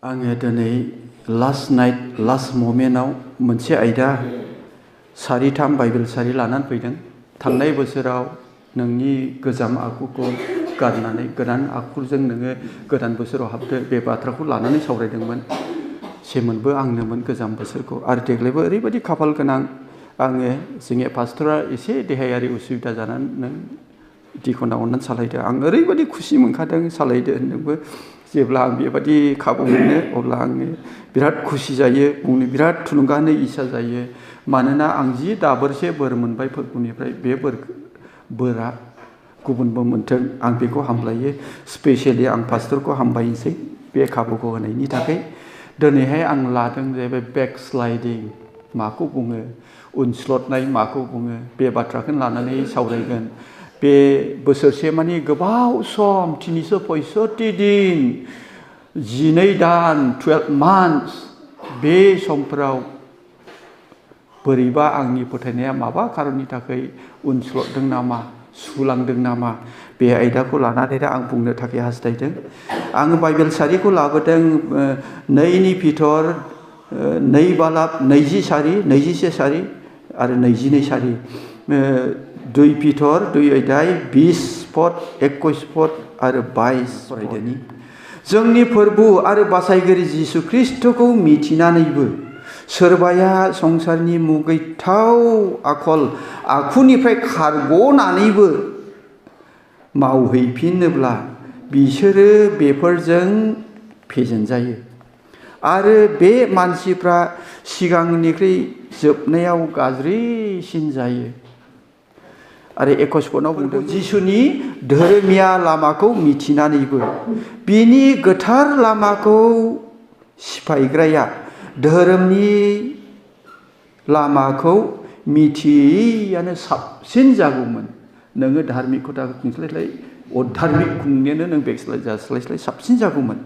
आङो दिनै लास्ट ममेन्टआव मोनसे आयदा सारिथाम बाइबेल सारि लानानै फैदों। थांनाय बोसोराव नोंनि गोजाम आखुखौ गारनानै गोदान आखुजों नोङो गोदान बोसोराव हाबदो, बे बाथ्राखौ लानानै सावरायदोंमोन। सेमोनबो आंनोमोन गोजाम बोसोरखौ। आरो देग्लायबो ओरैबायदि खाफाल गोनां, आङो जोंनि पास्टरा एसे देहायारि उसुबिदा जानानै नों दिखना अननानै सालायदो। आं ओरैबायदि खुसि मोनखादों सालायदो होनदोंबो। जेब्ला आं बेबायदि खाबु मोनो अब्ला आङो बिराद खुसि जायो, बुंनो बिराद थुलुंगा होनो इसा जायो। मानोना आं जि दाबोरसे बोर मोनबाय फोरबुनिफ्राय, बे बोरा गुबुनबो मोन्थों, आं बेखौ हामलायो। स्पेसियेलि आं पास्टरखौ हामबायनोसै बे खाबुखौ होनायनि थाखाय। दिनैहाय आं लादों जाहैबाय बेकस्लाइडिं माखौ बुङो, उनस्लदनाय माखौ बुङो, बे बाथ्राखौनो लानानै सावरायगोन। बे बोसोरसे मानि गोबाव सम 365 दिन, 12 दान 12 मान्थस, बे समफोराव बोरैबा आंनि फोथायनाया माबा खारननि थाखाय उनस्लददों नामा, सुलांदों नामा, बे आयदाखौ लानानै आं बुंनो थाखाय हास्थायदों। आङो बाइबेल सारिखौ लाबोदों 2 पिटर 2 बालाब 20 सारि 21 सारि आरो 22 सारि। 2 पिटर 2 अध्याय 20 पद 21 पद आरो 22 फरायदोनि। जोंनि फोरबु आरो बासायगिरि जिसु ख्रिस्टखौ मिथिनानैबो सोरबाया संसारनि मुगैथाव आखल आखुनिफ्राय खारग'नानैबो मावहैफिनोब्ला बिसोरो बेफोरजों फेजेनजायो। आरो बे मानसिफ्रा सिगांनिख्रुइ जोबनायाव गाज्रिसिन जायो। आरो 21 पदआव बुंदों, जिसुनि धोरोमिया लामाखौ मिथिनानैबो बिनि गोथार लामाखौ सिफायग्राया धोरोमनि लामाखौ मिथियैयानो साबसिन जागौमोन। नोङो धार्मिकता खुंस्लायस्लाय अधार्मिक खुंनायानो नों बेकस्लाइड जास्लायस्लाय साबसिन जागौमोन।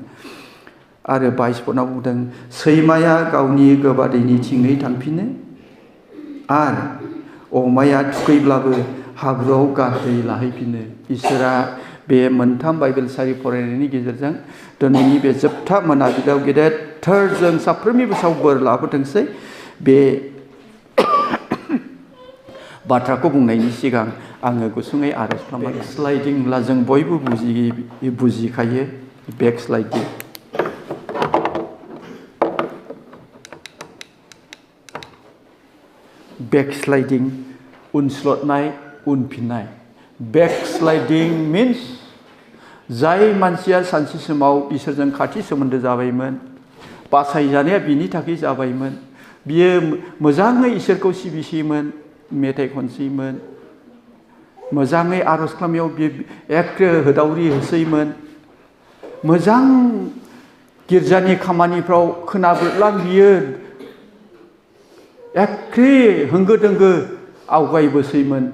आरो 22 पदआव बुंदों, सैमाया गावनि गोबादैनिथिङै थांफिनो आरो अमाया थुखैब्लाबो हाब्रुआव गारदै लाहैफिनो। इसोरा बे मोनथाम बाइबेल सारि फरायनायनि गेजेरजों दिनैनि बे जोबथा मोनाबिलियाव गेदेरथार जों साफ्रोमनिबो सायाव बोर लाबोथोंसै। बे बाथ्राखौ बुंनायनि सिगां आङो गुसुङै आरज खालामबाय। बेकस्लाइडिं होनब्ला जों बयबो बुजिखायो, बेकस्लाइडिं। बेकस्लाइडिं उनस्लदनाय, उनफिननाय। बेकस्लाइडिं मिन्स जाय मानसिया सानसे समाव इसोरजों खाथि सोमोन्दो जाबायमोन, बासायजानाया बिनि थाखाय जाबायमोन, बियो मोजाङै इसोरखौ सिबिसैमोन, मेथाइ खनसैमोन, मोजाङै आरज खालामनायाव बियो एखे होदावरि होसैमोन, मोजां गिर्जानि खामानिफ्राव खोनाब्लां बियो एखे होंगो दोंगो आवगायबोसैमोन,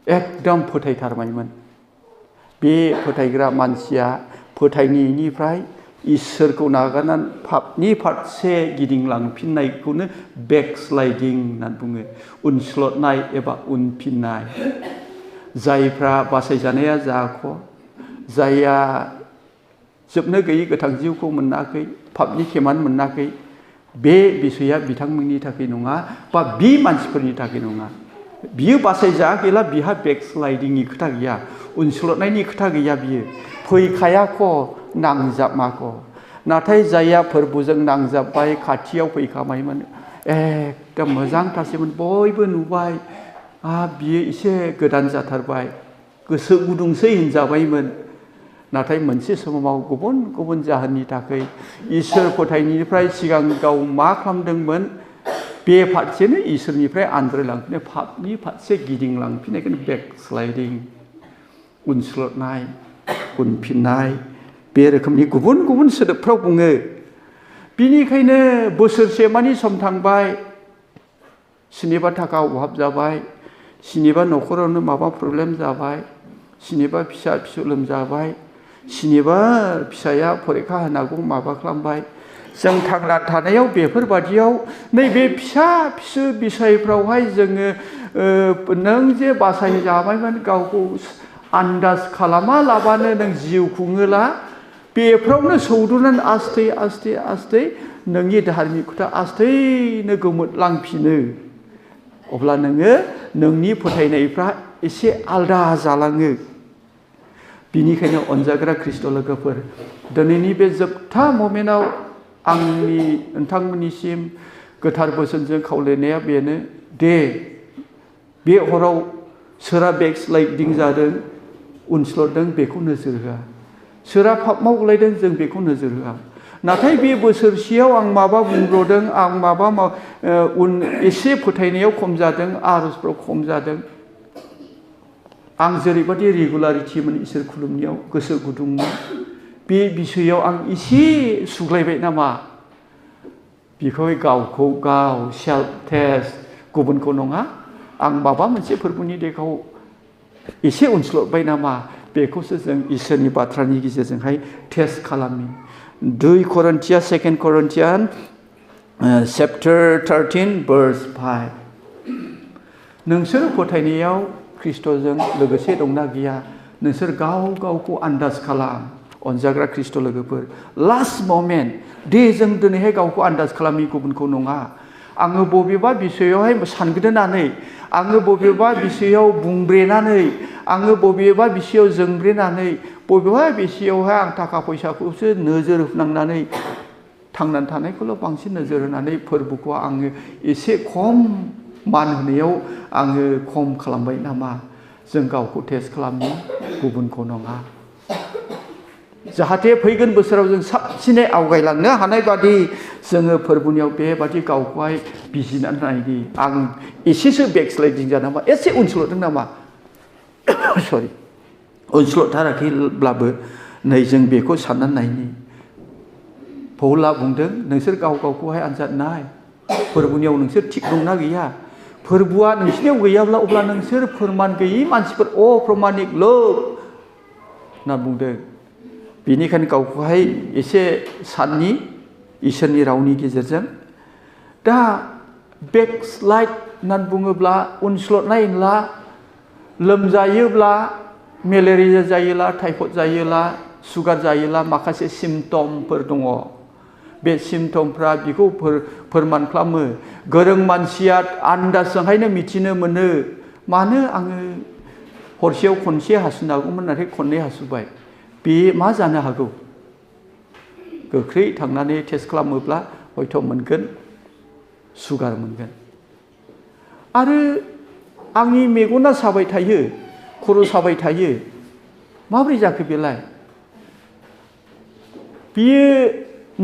एकदम फोथायथारनायमोन। बे फोथायग्रा मानसिया फोथायनायनिफ्राय इसोरखौ नागारनानै पापनि फारसे गिदिंलांफिननायखौनो बेकस्लाइडिं होननानै बुङो। उनस्लदनाय एबा उनफिननाय। जायफ्रा बासायजानाया जाख', जायहा जोबनो गैयै गोथां जिउखौ मोनाखै, पापनि खेमान मोनाखै, बे बिसया बिथांमोननि थाखाय नङा, बा बि मानसिफोरनि थाखाय नङा। बियो बासायजायाखैला बिहा बेकस्लाइडिंनि खोथा गैया, उनस्लदनायनि खोथा गैया। बियो फैखायाख', नांजाबाख'। नाथाय जायहा फोरबुजों नांजाबबाय, खाथियाव फैखाबायमोन, एकदम मोजांथारसैमोन, बयबो नुबाय, बियो एसे गोदान जाथारबाय, गोसो गुदुंसै होनजाबायमोन। नाथाय मोनसे समाव गुबुन गुबुन जाहोननि थाखाय इसोर फोथायनायनिफ्राय सिगां गाव मा खालामदोंमोन, बे फारसेनो इसोरनिफ्राय आनज्रायलांफिनो, पापनि फारसे गिदिंलांफिननायखौनो बेकस्लाइडिं, उनस्लदनाय, उनफिननाय, बे रोखोमनि गुबुन गुबुन सोदोबफ्राव बुङो। बिनिखायनो बोसोरसे मानि सम थांबाय, सोरनिबा थाखा अभाब जाबाय, सोरनिबा न'खरावनो माबा प्रब्लेम जाबाय, सोरनिबा फिसा फिसौ लोमजाबाय, सोरनिबा फिसाया फरिखा होनांगौ माबा खालामबाय। जों थांना थानायाव बेफोरबादियाव नैबे फिसा फिसौ बिसयफ्रावहाय जोङो नों जे बासायजाबायमोन, गावखौ आन्दाज खालामालाबानो नों जिउ खुङोला बेफ्रावनो सौदुनानै आस्थे आस्थे आस्थे नोंनि धार्मिकता आस्थैनो गोमोरलांफिनो अब्ला नोङो नोंनि फोथायनायफ्रा एसे आलदा जालाङो बिनिखायनो अनजाग्रा ख्रिस्ट' लोगोफोर दिनैनि बे जोबथा मोमेन्टआव आंनि नोंथांमोननिसिम गोथार बोसोनजों खावलायनाया बेनो दे बे हराव सोरहा बेकस्लाइडिं जादों उनस्लदों बेखौ नोजोर होआ सोरहा पापमाव गोलैदों जों बेखौ नोजोर होआ नाथाय बे बोसोरसेयाव आं माबा बुंब्र'दों आं माबा एसे फोथायनायाव खम जादों आरजफ्राव खम जादों आं जेरैबायदि रेगुलारिटिमोन इसोर खुलुमनायाव गोसो गुदुंमोन बे बिसयआव आं एसे सुग्लायबाय नामा बेखौहाय गावखौ गाव सेल्फ टेस्ट गुबुनखौ नङा आं माबा मोनसे फोरबोनि देखाव एसे उनस्लदबाय नामा बेखौसो जों इसोरनि बाथ्रानि गेजेरजोंहाय टेस्ट खालामो 2 Corinthians 2 Corinthians chapter 13 verse 5 नोंसोर फोथायनायाव ख्रिस्ट'जों लोगोसे दंना गैया नोंसोर गाव गावखौ आन्दाज खालाम अनजाग्रा ख्रिस्ट' लोगोफोर लास्ट मोमेन्ट दे जों दिनैहाय गावखौ आन्दाज खालामि गुबुनखौ नङा आङो बबेबा बिसयआवहाय सानग्रोनानै आङो बबेबा बिसयआव बुंब्रेनानै आङो बबेबा बिसयआव जोंब्रेनानै बबेबा बिसयआवहाय आं थाखा फैसाखौसो नोजोर होनांनानै थांनानै थानायखौल' बांसिन नोजोर होनानै फोरबोखौ आङो एसे खम मान होनायाव आङो खम खालामबाय नामा जों गावखौ टेस्ट खालामनि गुबुनखौ नङा जाहाथे फैगोन बोसोराव जों साबसिनै आवगायलांनो हानाय बादि जोङो फोरबोनियाव बेबादि गावखौहाय बिजिरनानै नायनि आं एसेसो बेकस्लाइडिं जादों नामा एसे उनस्लददों नामा सरि उनस्लदथाराखैब्लाबो नै जों बेखौ साननानै नायनि पौला बुंदों नोंसोर गाव गावखौहाय आनजाद नाय फोरबोनियाव नोंसोर थिग दंना गैया फोरबोआ नोंसिनियाव गैयाब्ला अब्ला नोंसोर फोरमान गैयै मानसिफोर अप्रमानिक लोक होनना बुंदों बेनिखायनो गावखौहाय एसे साननि इसोरनि रावनि गेजेरजों दा बेकस्लाइड होननानै बुङोब्ला उनस्लदनाय होनला लोमजायोब्ला मेलेरिया जायोला टाइफड जायोला सुगार जायोला माखासे सिम्पटमफोर दङ बे सिम्पटमफ्रा बेखौ फोरमान खालामो गोरों मानसिया आन्दाजजोंहायनो मिथिनो मोनो मानो आङो हरसेयाव खनसे हासुनो हागौमोन नाथाय खननै हासुबाय बे मा जानो हागौ गोख्रै थांनानै टेस्ट खालामोब्ला हयथ' मोनगोन सुगार मोनगोन आरो आंनि मेगना साबाय थायो खर' साबाय थायो माबोरै जाखो बेलाय बियो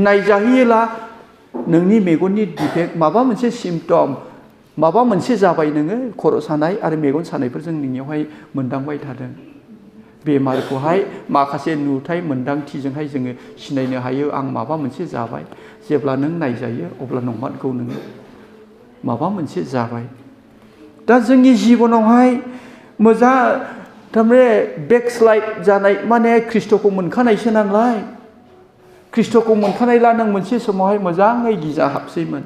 नायजाहैयोला नोंनि मेगननि डिफेक्ट माबा मोनसे सिम्पटम माबा मोनसे जाबाय नोङो खर' सानाय आरो मेगन सानायफोरजों नोंनियावहाय मोनदांबाय थादों बेमारखौहाय माखासे नुथाय मोनदांथिजोंहाय जोङो सिनायनो हायो आं माबा मोनसे जाबाय जेब्ला नों नायजायो अब्ला नंमारगौ नोङो माबा मोनसे जाबाय दा जोंनि जिबनावहाय मोजां थारमाने बेकस्लाइड जानाय माने ख्रिस्ट'खौ मोनखानायसो नालाय ख्रिस्ट'खौ मोनखानायला नों मोनसे समावहाय मोजाङै गिजा हाबसैमोन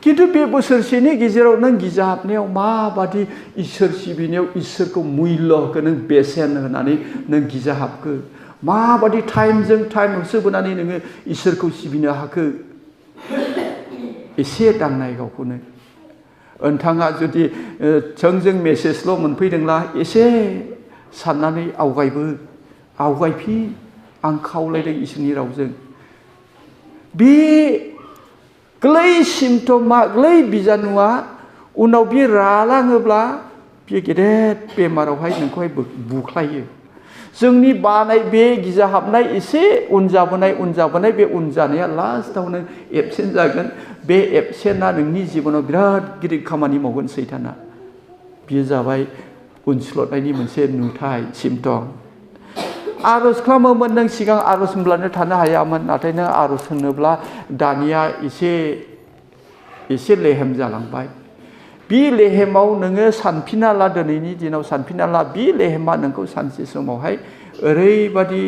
किन्तु बे बोसोरसेनि गेजेराव नों गिजा हाबनायाव माबादि इसोर सिबिनायाव इसोरखौ मुल्य होखो नों बेसेन होनानै नों गिजा हाबखो माबादि टाइमजों टाइम होसोबोनानै नोङो इसोरखौ सिबिनो हाखो एसे दांनाय गावखौनो नोंथाङा जुदि थोंजों मेसेजल' मोनफैदोंब्ला एसे साननानै आवगायफि आं खावलायदों इसोरनि रावजों बे गोरलै सिम्पटमा गोरलै बिजानुआ उनाव बे रालाङोब्ला बे गेदेर बेमारावहाय नोंखौहाय बुख्लायो जोंनि बानाय बे गिजा हाबनाय एसे उन जाबोनाय बे उन जानाया लास्टआव नों एबसेन्ट जागोन बे एबसेन्टआ नोंनि जिबनाव बिराद गिदिर खामानि मावगोन सैताना बियो जाबाय उनस्लदनायनि मोनसे नुथाय सिम्पटम आरज खालामोमोन नों सिगां आरज होनब्लानो थानो हायामोन नाथाय नों आरज होनोब्ला दानिया एसे लेहेम जालांबाय बे लेहेमाव नोङो सानफिना ला दिनैनि दिनाव सानफिना ला बे लेहेमा नोंखौ सानसे समावहाय ओरैबादि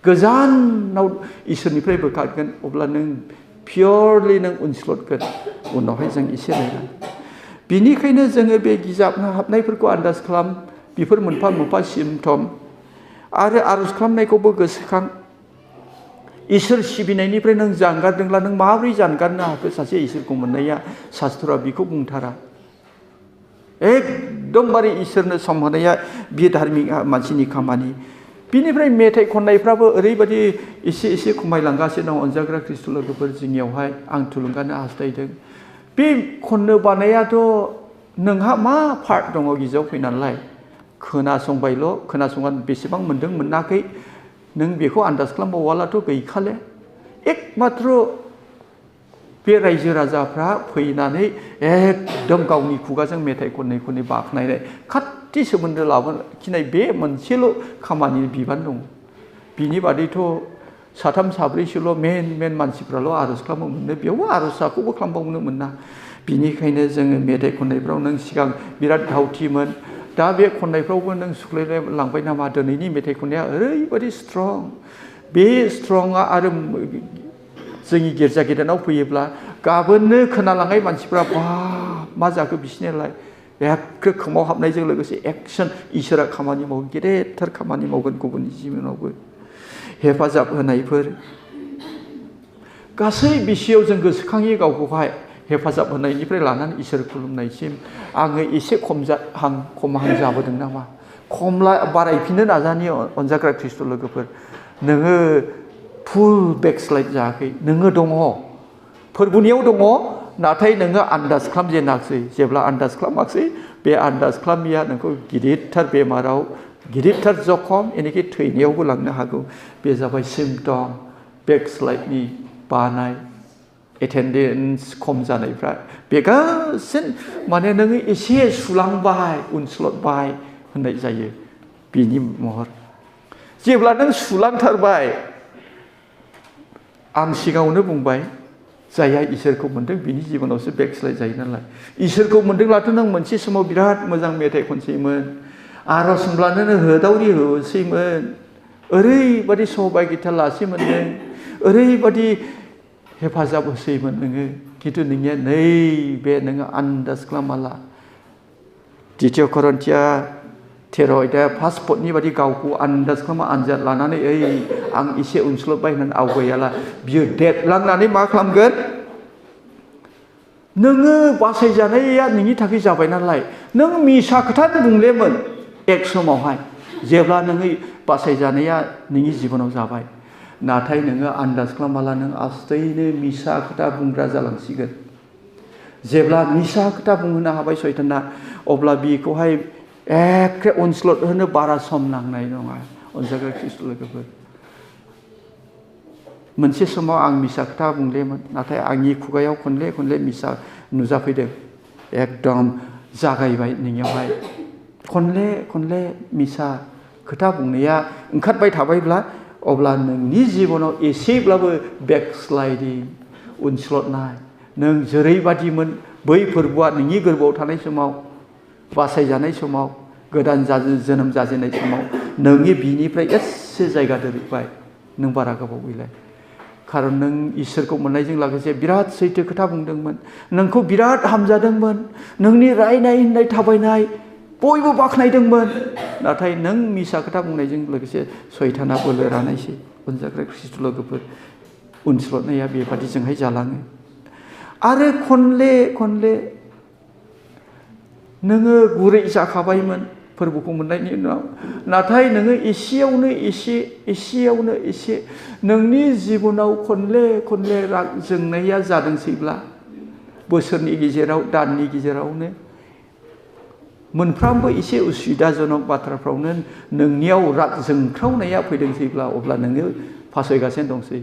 गोजानाव इसोरनिफ्राय बोखारगोन अब्ला नों पियरलि नों उनस्लदगोन उनावहाय जों एसे नायगोन बिनिखायनो जोङो बे गिजाब हाबनायफोरखौ आन्दाज खालाम बेफोर मोनफा मोनफा सिम्पटम आरो आरज खालामनायखौबो गोसोखां इसोर सिबिनायनिफ्राय नों जानगारदोंब्ला नों माबोरै जानगारनो हाखो सासे इसोरखौ मोननाया शास्त्रआ बेखौ बुंथारा एकदमबारे इसोरनो सम होनाया बे धार्मिक मानसिनि खामानि बिनिफ्राय मेथाइ खननायफ्राबो ओरैबायदि एसे एसे खमायलांगासिनो दं अनजाग्रा ख्रिस्ट' लोगोफोर जोंनियावहाय आं थुलुंगानो हास्थायदों बे खननो बानायाथ' नोंहा मा पार्ट दङ गिर्जायाव फैनानैलाय खोनासंबायल' खोनासंनानै बेसेबां मोन्दों मोनाखै नों बेखौ आन्दाज खालामबावालाथ' गैखाले एकमात्र बे रायजो राजाफ्रा फैनानै एकदम गावनि खुगाजों मेथाइ खनै खनै बाख्नायनाय खाथि सोमोन्दो लाखिनाय बे मोनसेल' खामानि बिबान दं बिनि बादैथ' साथाम साब्रैसोल' मेन मानसिफ्राल' आर'ज खालामनो मोनो बेयावबो आर'जखौबो खालामबावनो मोना बिनिखायनो जोङो मेथाइ खननायफ्राव नों सिगां बिराद धावथिमोन दा बे खननायफ्रावबो नों सुख्लायलांबाय नामा दिनैनि मेथाइ खननाया ओरैबायदि स्ट्रं बे स्ट्रंआ आरो जोंनि गिर्जा गेदेराव फैयोब्ला गाबोननो खोनालांनाय मानसिफ्रा बा मा जाखो बिसिनियालाय एखे खोमाव हाबनायजों लोगोसे एक्सन इसोरा खामानि मावगोन गेदेरथार खामानि मावगोन गुबुननि जिबनावबो हेफाजाब होनायफोर गासै बिसियाव जों गोसोखाङि गावखौहाय हेफाजाब होनायनिफ्राय लानानै इसोर खुलुमनायसिम आङो एसे खमहां जाबोदों नामा बारायफिननो नाजानि अनजाग्रा ख्रिस्ट' लोगोफोर नोङो फुल बेकस्लाइड जायाखै नोङो दङ फोरबुनियाव दङ नाथाय नोङो आन्दाज खालामजेनाखसै जेब्ला आन्दाज खालामाखसै बे आन्दाज खालामिया नोंखौ गिदिरथार बेमाराव गिदिरथार जखम एनेखि थैनायावबो लांनो हागौ बे जाबाय सिम्पटम बेकस्लाइडनि बानाय एटेन्डेन्स खम जानायफ्रा बे गासिन माने नोङो एसे सुलांबाय उनस्लदबाय होननाय जायो बिनि महर जेब्ला नों सुलांथारबाय आं सिगाङावनो बुंबाय जायहा इसोरखौ मोन्दों बिनि जिबनावसो बेकस्लाइड जायो नालाय इसोरखौ मोन्दोंब्लाथ' नों मोनसे समाव बिराद मोजां मेथाइ खनसैमोन आर'ज होनब्लानो नों होदावरि होसैमोन ओरैबादि सबाय गिटार लासैमोन नों ओरैबादि हेफाजाब होसैमोन नोङो खिन्थु नोंनिया नैबे नोङो आन्दाज खालामाला द्वितीय करन्थिया 13 फार्स्ट पदनि बादि गावखौ आन्दाज खालामा आनजाद लानानै आं एसे उनस्लबबाय होननानै आवगायाला बियो देरलांनानै मा खालामगोन नोङो बासायजानाया नोंनि थाखाय जाबाय नालाय नों मिसा खोथा बुंलेमोन एक समावहाय जेब्ला नोङो बासायजानाया नोंनि जिबनाव जाबाय नाथाय नोङो आन्दाज खालामाला नों आस्थैनो मिसा खोथा बुंग्रा जालांसिगोन जेब्ला मिसा खोथा बुंहोनो हाबाय सैताना अब्ला बेखौहाय एखे अनस्लद होनो बारा सम नांनाय नङा अनजाग्रा ख्रिस्ट' लोगोफोर मोनसे समाव आं मिसा खोथा बुंलेमोन नाथाय आंनि खुगायाव खनले मिसा नुजाफैदों एकदम जागायबाय नोंनियावहाय खनले मिसा खोथा बुंनाया ओंखारबाय थाबायब्ला अब्ला नोंनि जिबनाव एसेब्लाबो बेकस्लाइडिं उनस्लदनाय नों जेरैबादिमोन बै फोरबोआ नोंनि गोरबोआव थानाय समाव बासायजानाय समाव गोदान जोनोम जाजेननाय समाव नोंनि बिनिफ्राय एसे जायगा दोरबाय नों बारा गोबाव गैला खारन नों इसोरखौ मोननायजों लोगोसे बिराद सैथो खोथा बुंदोंमोन नोंखौ बिराद हामजादोंमोन नोंनि रायनाय होननाय थाबायनाय बयबो बाख्नायदोंमोन नाथाय नों मिसा खोथा बुंनायजों लोगोसे सैताना बोलो रानायसै अनजाग्रा ख्रिस्ट' लोगोफोर उनस्लदनाया बेबादिजोंहाय जालाङो आरो खनले नोङो गुरै जाखाबायमोन फोरबोखौ मोननायनि उनाव नाथाय नोङो एसेयावनो एसे नोंनि जिबनाव खनले राग जोंनाया जादोंसैब्ला बोसोरनि गेजेराव दाननि गेजेरावनो मोनफ्रामबो एसे उसुबिदाजनक बाथ्राफ्रावनो नोंनियाव राग जोंख्रावनाया फैदोंसैब्ला अब्ला नोङो फासयगासिनो दंसै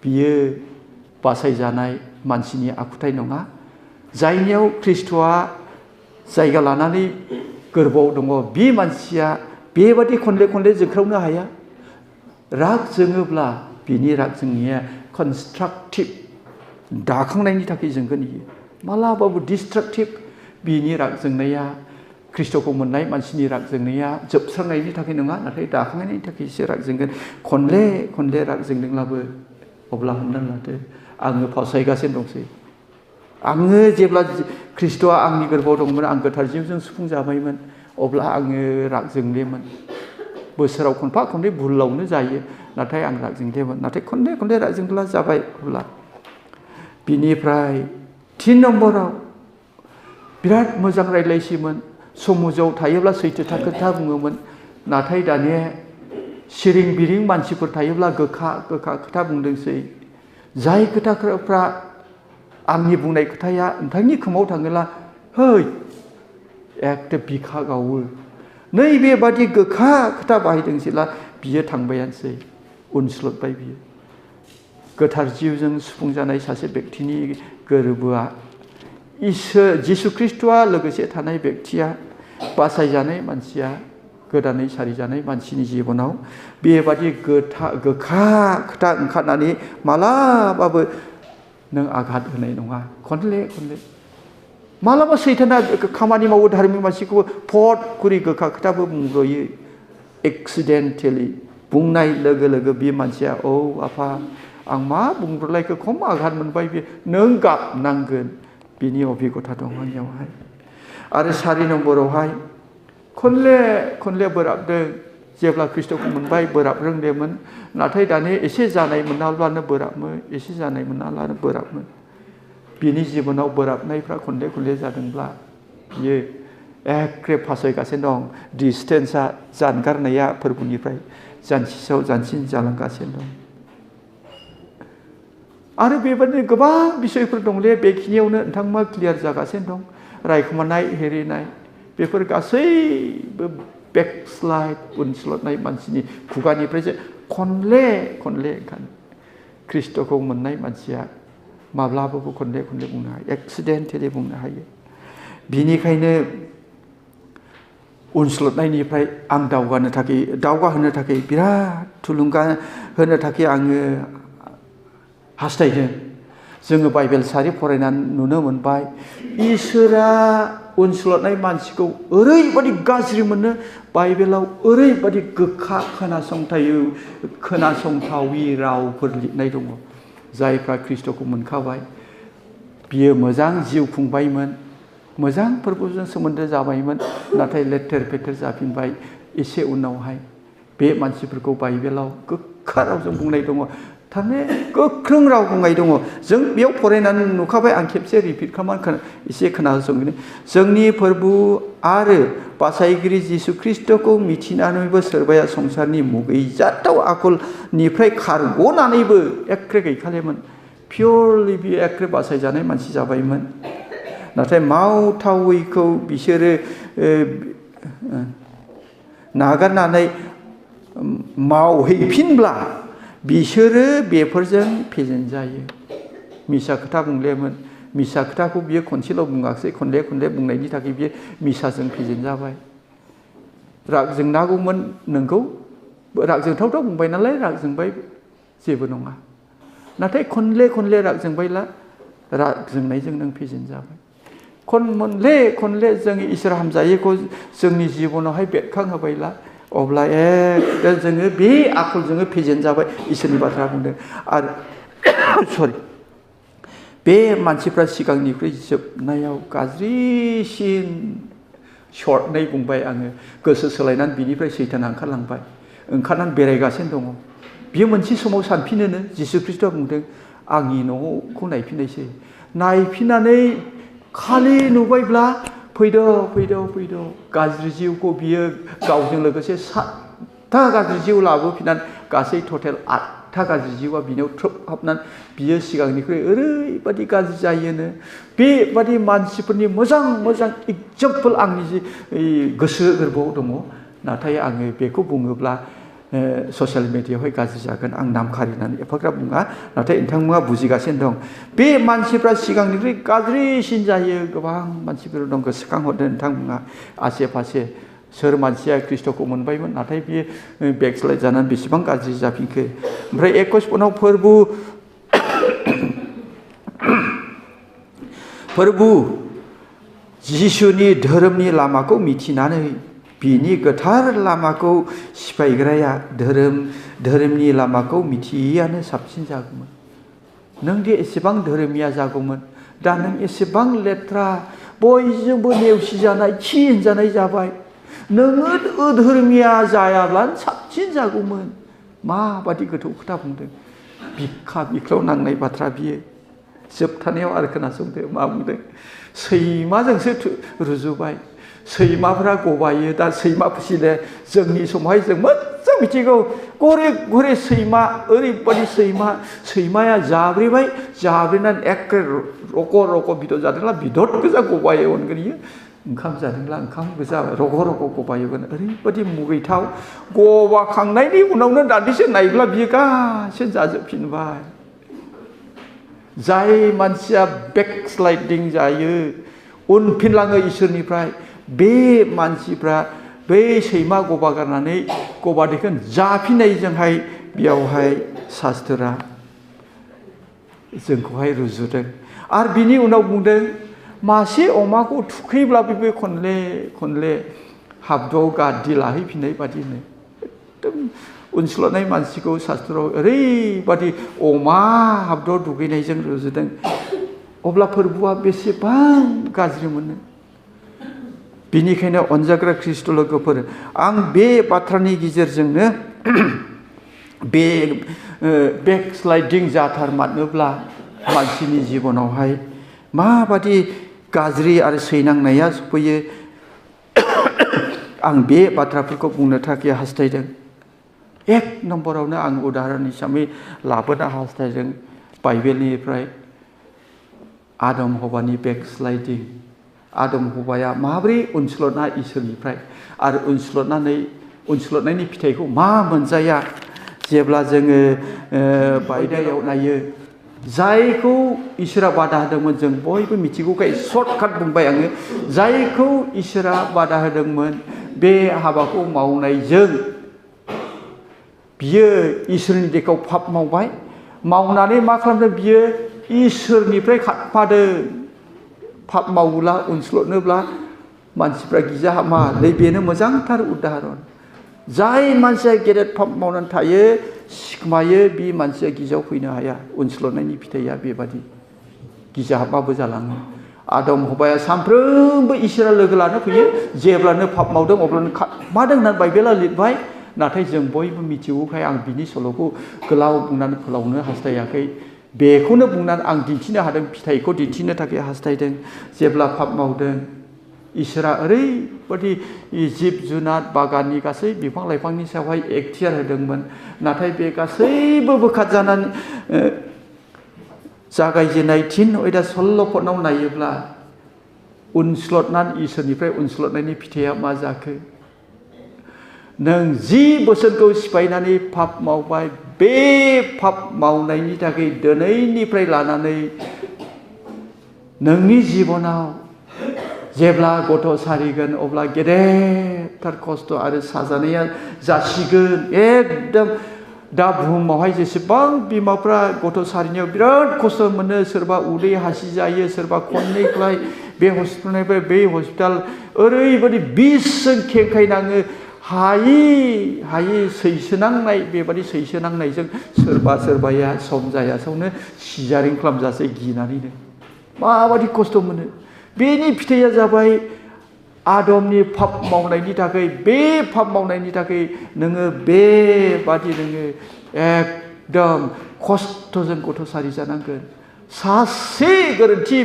बियो बासायजानाय मानसिनि आखुथाय नङा जायनियाव ख्रिस्ट'आ जायगा लानानै गोरबोआव दङ बे मानसिया बेबादि खनले जोंख्रावनो हाया राग जोङोब्ला बिनि राग जोंनाया कनस्ट्राक्टिभ दाखांनायनि थाखाय जोंगोन इयो मालाबाबो डिस्ट्राक्टिभ बिनि राग जोंनाया ख्रिस्ट'खौ मोननाय मानसिनि राग जोंनाया जोबस्रांनायनि थाखाय नङा नाथाय दाखांनायनि थाखायसो राग जोंगोन खनले राग जोंदोंब्लाबो अब्ला हमनानै लादो आङो फावसायगासिनो दंसै आङो जेब्ला ख्रिस्ट'आ आंनि गोरबोआव दंमोन आं गोथार जिउजों सुफुंजाबायमोन अब्ला आङो राग जोंलेमोन बोसोराव खनफा खननै भुलावनो जायो नाथाय आं रागजोंदोंमोन नाथाय खनले खनले रागजोंब्ला जाबाय अब्ला बिनिफ्राय 3 नम्बराव बिराद मोजां रायलायसैमोन समाजाव थायोब्ला सैथोथा खोथा बुङोमोन नाथाय दानिया सिरिं बिरिं मानसिफोर थायोब्ला गोखा गोखा खोथा बुंदोंसै जाय खोथाफ्रा आंनि बुंनाय खोथाया नोंथांनि खोमाव थाङोब्ला है एखे बिखा गावो नैबेबादि गोखा खोथा बाहायदोंसैला बियो थांबायानोसै उनस्लदबाय बियो गोथार जिउजों सुफुंजानाय सासे व्यक्तिनि गोरबोआ इसोर जिसु ख्रिस्ट'आ लोगोसे थानाय व्यक्तिया बासायजानाय मानसिया गोदानै सारिजानाय मानसिनि जिबनाव बेबादि गोखा खोथा ओंखारनानै मालाबाबो नों आघात होनाय नङा खनले खनले मालाबा सैताना खामानि मावो धार्मिक मानसिखौबो फट करि गोखा खोथाबो बुंब्रयो एक्सिडेन्टेलि बुंनाय लोगो लोगो बे मानसिया औ आफा आं मा बुंब्रलायखो खम आघात मोनबाय बे नों गाबनांगोन बिनि अभिगथा दं आंनियावहाय आरो 4 नम्बरावहाय खनले खनले बोराबदों जेब्ला ख्रिस्ट'खौ मोनबाय बोराब रोंदोंमोन नाथाय दानि एसे जानाय मोनाब्लानो बोराबमो एसे जानाय मोनाब्लानो बोराबमो बिनि जिबनाव बोराबनायफ्रा खनले खनले जादोंब्ला बियो एखे फासयगासिनो दं डिसटेन्सआ जानगारनाया फोरबोनिफ्राय जानसिसाव जानसिन जालांगासिनो दं आरो बेबायदिनो गोबां बिसयफोर दंले बेखिनियावनो नोंथांमोना क्लियार जागासिनो दं रायखुमानाय हेरिनाय बेफोर गासैबो बेकस्लाइड उनस्लदनाय मानसिनि खुगानिफ्रायसो खनले खनले ओंखारो ख्रिस्ट'खौ मोननाय मानसिया माब्लाबाबो खनले खनले बुंनो हायो एक्सिडेन्टेलि बुंनो हायो बिनिखायनो उनस्लदनायनिफ्राय आं दावगाहोनो थाखाय बिराद थुलुंगा होनो थाखाय आङो हास्थायदों जोङो बाइबेल सारि फरायनानै नुनो मोनबाय इसोरा उनस्लदनाय मानसिखौ ओरैबादि गाज्रि मोनो बाइबेलाव ओरैबादि गोखा खोनासंथावि रावफोर लिरनाय दङ जायफ्रा ख्रिस्ट'खौ मोनखाबाय बियो मोजां जिउ खुंबायमोन मोजां फोरबोजों सोमोन्दो जाबायमोन नाथाय लेथेर फेथेर जाफिनबाय एसे उनावहाय बे मानसिफोरखौ बाइबेलाव गोखा रावजों बुंनाय दङ थारमाने गोख्रों राव बुंनाय दङ जों बेयाव फरायनानै नुखाबाय आं खेबसे रिपिट खालामनानै एसे खोनासंगोन जोंनि फोरबो आरो बासायगिरि जिसु ख्रिस्ट'खौ मिथिनानैबो सोरबाया संसारनि मुगैजाथाव आखलनिफ्राय खारग'नानैबो एखे गैखालिमोन पियरलि बियो एखे बासायजानाय मानसि जाबायमोन नाथाय मावथावैखौ बिसोरो नागारनानै मावहैफिनब्ला बिसोरो बेफोरजों फेजेनजायो मिसा खोथा बुंलेमोन मिसा खोथाखौ बियो खनसेल' बुङाखसै खनले खनले बुंनायनि थाखाय बियो मिसाजों फेजेनजाबाय राग जोंनांगौमोन नोंगौ राग जोंथावथाव बुंबाय नालाय राग जोंबाय जेबो नङा नाथाय खनले खनले राग जोंबायला राग जोंनायजों नों फेजेनजाबाय खनले खनले जों इसोर हामजायैखौ जोंनि जिबनावहाय बेरखांहोबायला अब्ला एकदम जोङो बे आखलजोंनो फेजेन जाबाय इसोरनि बाथ्रा बुंदों आरो सरि बे मानसिफ्रा सिगांनिख्रुइ जोबनायाव गाज्रिसिन सर्टनै बुंबाय आङो गोसो सोलायनानै बिनिफ्राय सैताना ओंखारनानै बेरायगासिनो दङ बियो मोनसे समाव सानफिनोनो जिसु ख्रिस्ट'आ बुंदों आंनि न'खौ नायफिननायसै नायफिननानै खालि नुबायब्ला फैद' गाज्रि जिउखौ बियो गावजों लोगोसे 7था गाज्रि जिउ लाबोफिननानै गासै टटेल 8था गाज्रि जिउआ बिनियाव थ्रोब हाबनानै बियो सिगांनिख्रुइ ओरैबादि गाज्रि जायोनो बेबादि मानसिफोरनि मोजां एग्जाम्पल आंनि जि गोसो गोरबोआव दङ नाथाय आङो बेखौ बुङोब्ला ससियेल मिडियायावहाय गाज्रि जागोन आं नाम खारिनानै एफाग्राब बुङा नाथाय नोंथांमोना बुजिगासिनो दं बे मानसिफ्रा सिगांनिख्रुइ गाज्रिसिन जायो गोबां मानसिफोर दं गोसोखांहरदों नोंथांमोना आसे फासे सोर मानसिया ख्रिस्ट'खौ मोनबायमोन नाथाय बियो बेकस्लाइड जानानै बेसेबां गाज्रि जाफिनखो ओमफ्राय 21 पनाव फोरबो जिसुनि धोरोमनि लामाखौ मिथिनानै बिनि गोथार लामाखौ सिफायग्राया धोरोमनि लामाखौ मिथियैयानो साबसिन जागौमोन नों दि एसेबां धोरोमिया जागौमोन दा नों एसेबां लेथ्रा बयजोंबो नेवसिजानाय खि होनजानाय जाबाय नोङो धोरोमिया जायाब्लानो साबसिन जागौमोन माबादि गोथौ खोथा बुंदों बिखा बिख्लाव नांनाय बाथ्रा बियो जोबथानायाव आरो खोनासंदो मा बुंदों सैमाजोंसो रुजुबाय सैमाफ्रा गबायो दा सैमा फिसिनो जोंनि समावहाय जों मोजां मिथिगौ घरे घरे सैमा ओरैबादि सैमाया जाब्रेबाय जाब्रेनानै एखे रग' रग' बिदर जादोंला बिदर गोजा गबायो अनगोरियो ओंखाम जादोंला ओंखाम गोजा रग' रग' गबायोमोन ओरैबादि मुगैथाव गबाखांनायनि उनावनो दान्दिसे नायब्ला बियो गासिनो जाजोबफिनबाय जाय मानसिया बेकस्लाइडिं जायो उनफिनलाङो इसोरनिफ्राय बे मानसिफ्रा बै सैमा गबा गारनानै गबादैखौ जाफिननायजोंहाय बेयावहाय शास्त्रा जोंखौहाय रुजुदों आरो बिनि उनाव बुंदों मासे अमाखौ थुखैब्लाबो बे खनले खनले हाब्रुआव गादि लाहैफिननाय बादिनो एकदम उनस्ल'नाय मानसिखौ शास्त्रआव ओरैबादि अमा हाब्रुआव दुगैनायजों रुजुदों अब्ला फोरबोआ बेसेबां गाज्रि मोनो बिनिखायनो अनजाग्रा ख्रिस्ट' लोगोफोर आं बे बाथ्रानि गेजेरजोंनो बे बेकस्लाइडिं जाथारमारनोब्ला मानसिनि जिबनावहाय माबादि गाज्रि आरो सैनांनाया सफैयो आं बे बाथ्राफोरखौ बुंनो थाखाय हास्थायदों एक नम्बरावनो आं उदाहरन हिसाबै लाबोनो हास्थायदों बाइबेलनिफ्राय आदम हवानि बेकस्लाइडिं आदम हवाया माब्रै उनस्ल'ना इसोरनिफ्राय आरो उनस्ल'नायनि फिथाइखौ मा मोनजाया जेब्ला जोङो बाइबेलाव नायो जायखौ इसोरा बादा होदोंमोन जों बयबो मिथिगौखाय सर्टकाट बुंबाय आङो जायखौ इसोरा बादा होदोंमोन बे हाबाखौ मावनायजों बियो इसोरनि देखआव पाप मावबाय मावनानै मा खालामदों बियो इसोरनिफ्राय खारफादों पाप मावोब्ला उनस्ल'नोब्ला मानसिफ्रा गिजा हामा बेनो मोजांथार उदाहरन जाय मानसिया गेदेर पाप मावनानै थायो सिखमायो बे मानसिया गिजाव फैनो हाया उनस्ल'नायनि फिथाइया बेबादि गिजा हाबाबो जालाङो आदम हवाया सानफ्रोमबो इसोरा लोगो लानो फैयो जेब्लानो पाप मावदों अब्लानो खारफादों होननानै बाइबेला लिरबाय नाथाय जों बयबो मिथिगौखाय आं बिनि सल'खौ गोलाव बुंनानै फोलावनो हास्थायाखै बेखौनो बुंनानै आं दिन्थिनो हादों फिथाइखौ दिन्थिनो थाखाय हास्थायदों जेब्ला पाप मावदों इसोरा ओरैबादि जिब जुनार बागाननि गासै बिफां लाइफांनि सायावहाय एखथियार होदोंमोन नाथाय बे गासैबो बोखारजानानै जागायजेननाय 3 अयदा 16 पदनाव नायोब्ला उनस्ल'नानै इसोरनिफ्राय उनस्ल'नायनि फिथाइया मा जाखो नों 10 बोसोरखौ सिफायनानै पाप मावबाय बे पाप मावनायनि थाखाय दिनैनिफ्राय लानानै नोंनि जिबनाव जेब्ला गथ' सारिगोन अब्ला गेदेरथार खस्थ' आरो साजानाया जासिगोन एकदम दा बुहुमावहाय जेसेबां बिमाफ्रा गथ' सारिनायाव बिराद खस्थ' मोनो सोरबा उदै हासि जायो सोरबा खननैख्लाय बे हस्पिटालनिफ्राय बे हस्पिटाल ओरैबादि बिसजों खेंखायनाङो हायि सैसोनांनाय बेबादि सैसोनांनायजों सोरबाया सम जायासावनो सिजारिं खालामजासै गिनानैनो माबादि खस्थ' मोनो बेनि फिथाइया जाबाय आदमनि पाप मावनायनि थाखाय बे पाप मावनायनि थाखाय नोङो बेबादि नोङो एकदम खस्थ'जों गथ' सारि जानांगोन सासे गोरोन्थि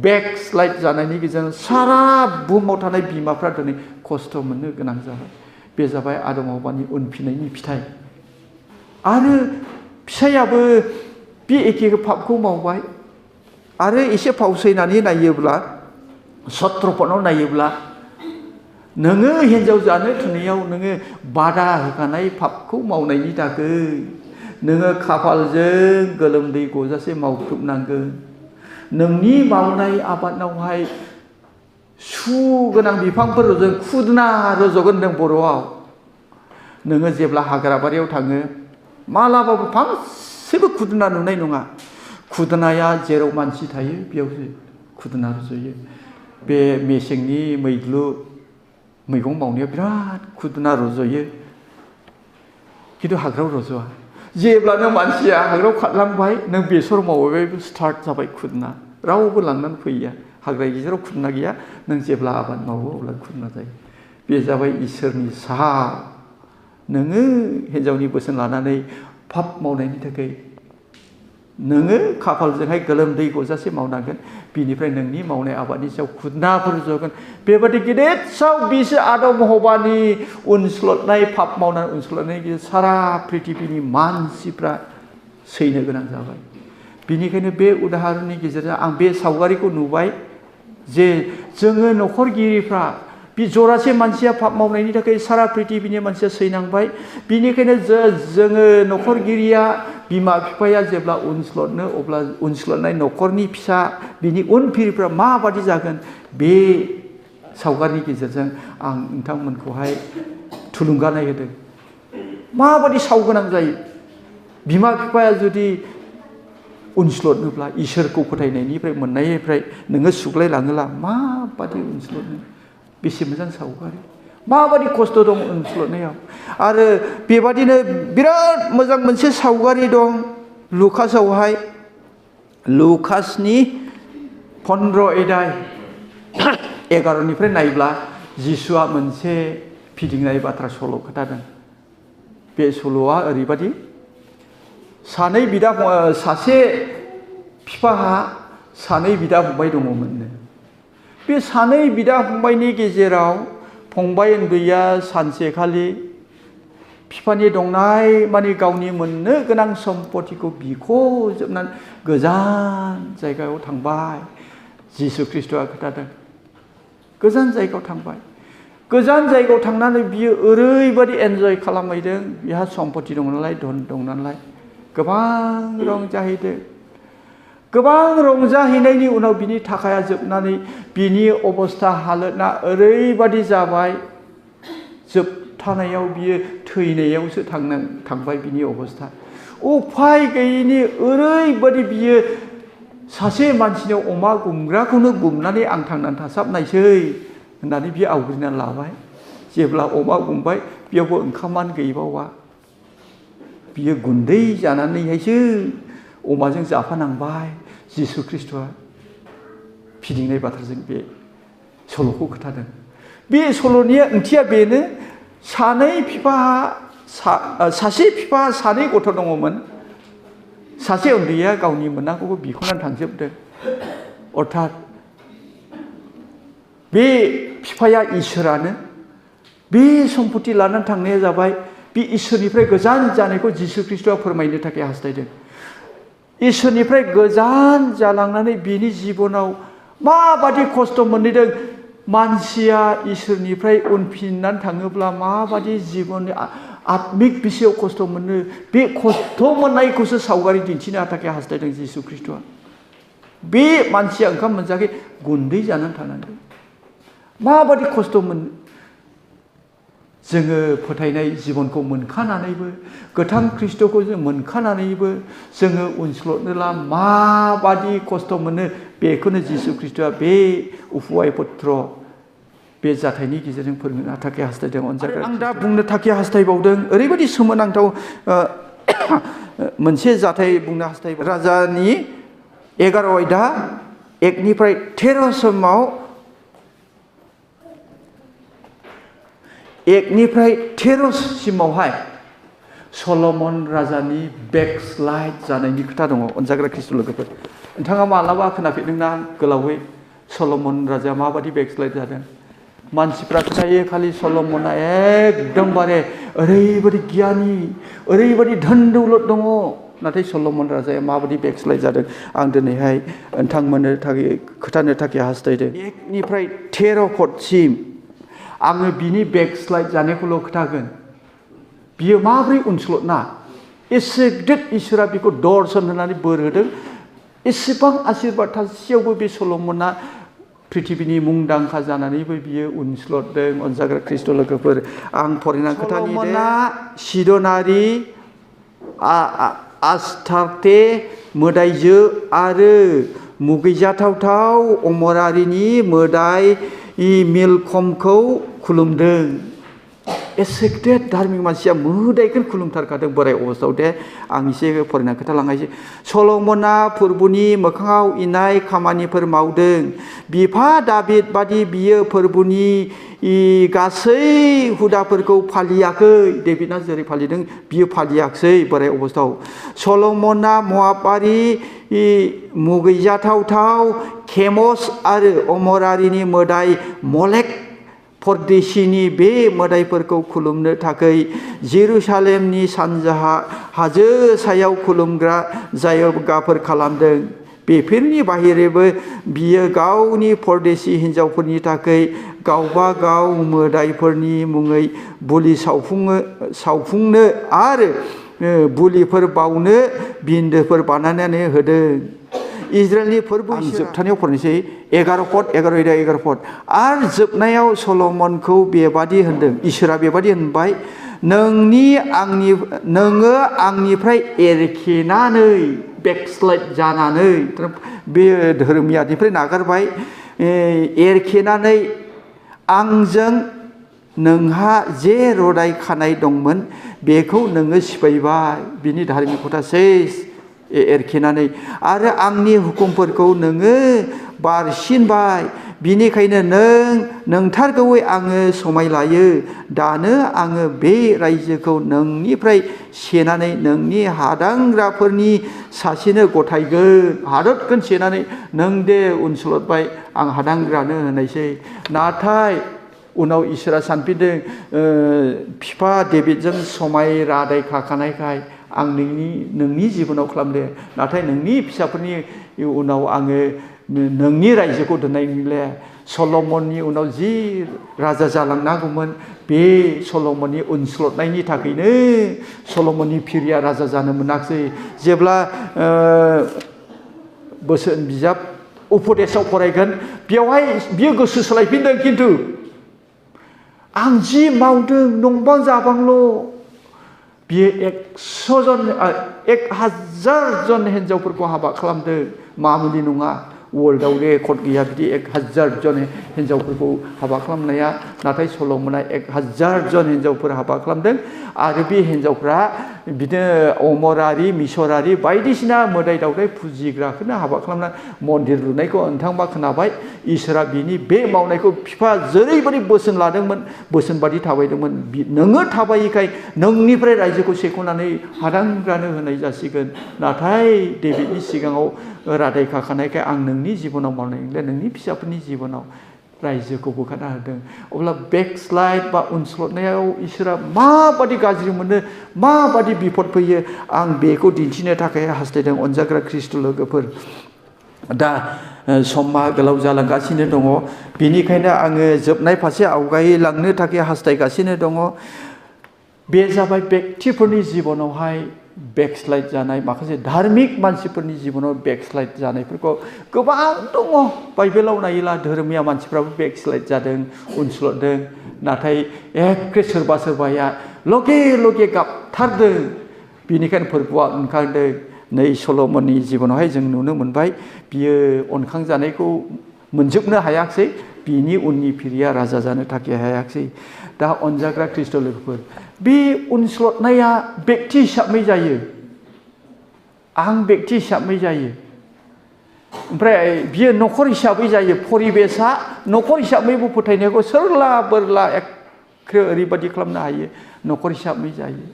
बेकस्लाइड जानायनि गेजेरजों सारा बुहुमाव थानाय बिमाफ्रा दिनै खस्थ' मोननो गोनां जाबाय बे जाबाय आदम हवानि उनफिननायनि फिथाइ आरो फिसायाबो बे एखे पापखौ मावबाय आरो एसे फावसायनानै नायोब्ला 17 पदनाव नायोब्ला नोङो हिन्जाव जानो थुनैयाव नोङो बादा होखानाय पापखौ मावनायनि थाखाय नोङो खाफालजों गोलोमदै गजासे मावख्रुबनांगोन नोंनि मावनाय आबादावहाय सु गोनां बिफांफोरजों खुदुना रज'गोन नों बर'आव नोङो जेब्ला हाग्राबारियाव थाङो मालाबाबो फांसेबो खुदुना नुनाय नङा खुदुनाया जेराव मानसि थायो बेयावसो खुदुना रज'यो बे मेसेंनि मैगं मावनायाव बिराद खुदुना रज'यो खिन्थु हाग्रायाव रज'आ जेब्लानो मानसिया हाग्रायाव खारलांबाय नों बेसर मावबाय स्टार्ट जाबाय खुदुना रावबो लांनानै फैया हाग्रा गेजेराव खुदुना गैया नों जेब्ला आबाद मावो अब्ला खुदुना जायो बे जाबाय इसोरनि साहा नोङो हिन्जावनि बोसोन लानानै पाप मावनायनि थाखाय नोङो खाफालजोंहाय गोलोमदै गजासे मावनांगोन बिनिफ्राय नोंनि मावनाय आबादनि सायाव खुदनाफोर जगोन बेबादि गिदिर साव बिसो आदम हवानि उनस्लदनाय पाप मावनानै उनस्लदनाय सारा पृथिबीनि मानसिफ्रा सैनो गोनां जाबाय बिनिखायनो बे उदाहरननि गेजेरजों आं बे सावगारिखौ नुबाय जे जोङो न'खरगिरिफ्रा बे जरासे मानसिया पाप मावनायनि थाखाय सारा पृथिबीनि मानसिया सैनांबाय बिनिखायनो जोङो न'खरगिरिया बिमा बिफाया जेब्ला उनस्लदनो अब्ला उनस्लदनाय न'खरनि फिसा बिनि उनफिरिफ्रा माबादि जागोन बे सावगारिनि गेजेरजों आं नोंथांमोनखौहाय थुलुंगानाय होदों माबादि सावगोनां जायो बिमा बिफाया जुदि उनस्लदनोब्ला इसोरखौ फोथायनायनिफ्राय मोननायनिफ्राय नोङो सुग्लाय लाङोब्ला माबादि उनस्लदनो बेसे मोजां सावगारि माबादि खस्थ' दं उनस्लदनायाव आरो बेबादिनो बिराद मोजां मोनसे सावगारि दं लुकासआवहाय लुकासनि 15 अध्याय 11निफ्राय नायब्ला जिसुआ मोनसे फिदिंनाय बाथ्रा सल' खोथादों बे सल'आ ओरैबादि सासे बिफाहा सानै बिदा फंबाय दङमोननो बे सानै बिदा फंबायनि गेजेराव फंबाय उन्दैया सानसेखालि बिफानि दंनाय माने गावनि मोननो गोनां सम्पतिखौ बिख'जोबनानै गोजान जायगायाव थांबाय जिसु ख्रिस्ट'आ खोथादों गोजान जायगायाव थांबाय गोजान जायगायाव थांनानै बियो ओरैबादि एन्जय खालामहैदों बिहा सम्पति दं नालाय धन दं नालाय गोबां रंजाहैदों गोबां रंजाहैनायनि उनाव बिनि थाखाया जोबनानै बिनि अबस्था हालोदा ओरैबादि जाबाय जोबथानायाव बियो थैनायावसो थांबाय बिनि अबस्था उफाय गैयैनि ओरैबादि बियो सासे मानसिनाव अमा गुमग्राखौनो गुमनानै आं थांनानै थासाबनायसै होननानै बियो आवग्रिनानै लाबाय जेब्ला अमा गुमबाय बेयावबो ओंखामानो गैबावा बियो गुन्दै जानानैहायसो अमाजों जाफानांबाय जिसु ख्रिस्ट'आ फिदिंनाय बाथ्राजों बे सल'खौ खोथादों बे सल'नि ओंथिया बेनो सासे बिफा सानै गथ' दङमोन सासे उन्दैया गावनि मोननांगौखौ बिख'नानै थांजोबदों अर्थात बे बिफाया इसोरानो बे सम्पति लानानै थांनाया जाबाय बे इसोरनिफ्राय गोजान जानायखौ जिसु ख्रिस्ट'आ फोरमायनो थाखाय हास्थायदों इसोरनिफ्राय गोजान जालांनानै बिनि जिबनाव माबादि खस्थ' मोनहैदों मानसिया इसोरनिफ्राय उनफिननानै थाङोब्ला माबादि जिबननि आत्मिक बिसेयाव खस्थ' मोनो बे खस्थ' मोननायखौसो सावगारि दिन्थिनो थाखाय हास्थायदों जिसु ख्रिस्ट'आ बे मानसिया ओंखाम मोनजायाखै गुन्दै जानानै थानांगौ माबादि खस्थ' मोनो जोङो फोथायनाय जिबनखौ मोनखानानैबो गोथां ख्रिस्ट'खौ जों मोनखानानैबो जोङो उनस्लदनोला माबादि खस्थ' मोनो बेखौनो जिसु ख्रिस्ट'आ बे उफुवाय पत्र बे जाथायनि गेजेरजों फोरमायनो थाखाय हास्थायदों अनजाग्रा आं दा बुंनो थाखाय हास्थायबावदों ओरैबायदि सोमोनांथाव मोनसे जाथाय बुंनो हास्थायबाव राजानि 11 अध्याय 1निफ्राय 13 समाव 1निफ्राय 13 सिमावहाय सल'मन राजानि बेकस्लाइड जानायनि खोथा दङ अनजाग्रा ख्रिस्ट' लोगोफोर नोंथाङा मालाबा खोनाफेरदोंना गोलावै सल'मन राजाया माबादि बेकस्लाइड जादों मानसिफ्रा खोथायो खालि सल'मना एकदमबारे ओरैबादि गियानि ओरैबादि धोन दौलत दङ नाथाय सल'मन राजाया माबादि बेकस्लाइड जादों आं दिनैहाय नोंथांमोननो थाखाय खोथानो थाखाय हास्थायदों 1निफ्राय 13 पदसिम आङो बिनि बेकस्लाइड जानायखौल' खोथागोन बियो माब्रै उनस्लदना एसे गिदिर इसोरा बिखौ दर्शन होनानै बोर होदों एसेबां आशीर्बाद थासेयावबो बे सल'मना पृथिबीनि मुंदांखा जानानैबो बियो उनस्लददों अनजाग्रा ख्रिस्ट' लोगोफोर आं फरायना खोथानि सिदनारि आस्तार्टे मोदाइजो आरो मुगैजाथावथाव अमरारिनि मोदाइ मिलकमखौ खुलुमदों एसे गेदेर धार्मिक मानसिया मोदायखौ खुलुमथारखादों बोराय अबस्थायाव दे आं एसे फरायना खोथालांनायसै सल'मना फोरबोनि मोखाङाव इनाय खामानिफोर मावदों बिफा दाबिद बादि बियो फोरबोनि गासै हुदाफोरखौ फालियाखै डेभिडआ जेरै फालिदों बियो फालियाखै बोराय अबस्थायाव सल'मना मोआबारि मुगैजाथाव केमस आरो अमरारिनि मोदाय मलेक परदेशिनि बे मोदायफोरखौ खुलुमनो थाखाय जेरुसालेमनि सानजाहा हाजो सायाव खुलुमग्रा जायगाफोर खालामदों बेफोरनि बाहेरैबो बियो गावनि परदेशी हिन्जावफोरनि थाखाय गावबा गाव मोदायफोरनि मुङै बुलि सावफुंनो आरो बुलिफोर बावनो बिन्दोफोर बानायनानै होदों इजराइलनि फोरबो जोबथानायाव फरायनोसै 11 पद आरो जोबनायाव सल'मनखौ बेबादि होनदों इसोरा बेबादि होनबाय नोङो आंनिफ्राय एरखेनानै बेकस्लाइड जानानै बे धोरोमियानिफ्राय नागारबाय एरखेनानै आंजों नोंहा जे रदाय खानाय दंमोन बेखौ नोङो सिफायबाय बिनि धार्मिक खोथा सेस एरखेनानै आरो आंनि हुकुमफोरखौ नोङो बारसिनबाय बिनिखायनो नोंथारगौयै आङो समाय लायो दानो आङो बे रायजोखौ नोंनिफ्राय सेनानै नोंनि हादांग्राफोरनि सासेनो गथायगोन हादरखौ सेनानै नों दे उनसलतबाय आं हादांग्रानो होनायसै नाथाय उनाव इसोरा सानफिनदों बिफा डेभिडजों समाय रादाय खाखानायखाय आं नोंनि जिबनाव खालामदों नाथाय नोंनि फिसाफोरनि उनाव आङो नोंनि रायजोखौ दोननाय नंले सल'मननि उनाव जि राजा जालांनांगौमोन बे सल'मननि उनस्लतनायनि थाखायनो सल'मननि फिरिया राजा जानो मोनाखिसै जेब्ला बोसोन बिजाब उपदेशआव फरायगोन बेवहाय बियो गोसो सोलायफिनदों खिन्थु आं जि मावदों नंबां जाबांल' बियो 1000 जन हिन्जावफोरखौ हाबा खालामदों मामुलि नङा वर्ल्डआव रेकर्ड गैया बिदि 1000 जन हिन्जावफोरखौ हाबा खालामनाया नाथाय सल'मना 1000 जन हिन्जावफोर हाबा खालामदों आरो बे हिन्जावफ्रा बिदिनो अमरारि मिसरारि बायदिसिना मोदाय दावदाय फुजिग्राखौनो हाबा खालामना मन्दिर लुनायखौ नोंथांबा खोनाबाय इसोरा बिनि बे मावनायखौ बिफा जेरैबायदि बोसोन लादोंमोन बोसोन बादि थाबायदोंमोन नोङो थाबायिखाय नोंनिफ्राय रायजोखौ सेख'नानै हादांग्रानो होनाय जासिगोन नाथाय डेभिडनि सिगाङाव रादाय खाखानायखाय आं नोंनि जिबनाव मावनाय नंले नोंनि फिसाफोरनि जिबनाव रायजोखौ बोखारना होदों अब्ला बेकस्लाइड बा उनस्लतनायाव इसोरा माबादि गाज्रि मोनो माबादि बिपद फैयो आं बेखौ दिन्थिनो थाखाय हास्थायदों अनजाग्रा ख्रिस्ट' लोगोफोर दा समा गोलाव जालांगासिनो दङ बेनिखायनो आङो जोबनाय फारसे आवगायलांनो थाखाय हास्थायगासिनो दङ बे जाबाय बेक्तिफोरनि जिबनावहाय बेकस्लाइड जानाय माखासे धार्मिक मानसिफोरनि जिबनाव बेकस्लाइड जानायफोरखौ गोबां दङ बाइबेलाव नायोब्ला धोरोमिया मानसिफ्राबो बेकस्लाइड जादों उनस्लतदों नाथाय एखे सोरबा सोरबाया लगे लगे गाबथारदों बेनिखायनो फोरबोआ ओंखारदों नै सल'मननि जिबनावहाय जों नुनो मोनबाय बियो अनखांजानायखौ मोनजोबनो हायाखिसै बिनि उननि फिरिया राजा जानो थाखाय हायाखिसै दा अनजाग्रा ख्रिस्ट' लोगोफोर बे उनस्लतनाया बेक्ति हिसाबै जायो आं बेक्ति हिसाबै जायो ओमफ्राय बियो न'खर हिसाबै जायो परिबेसा न'खर हिसाबैबो फोथायनायखौ सोरला बोरला एखे ओरैबादि खालामनो हायो न'खर हिसाबै जायो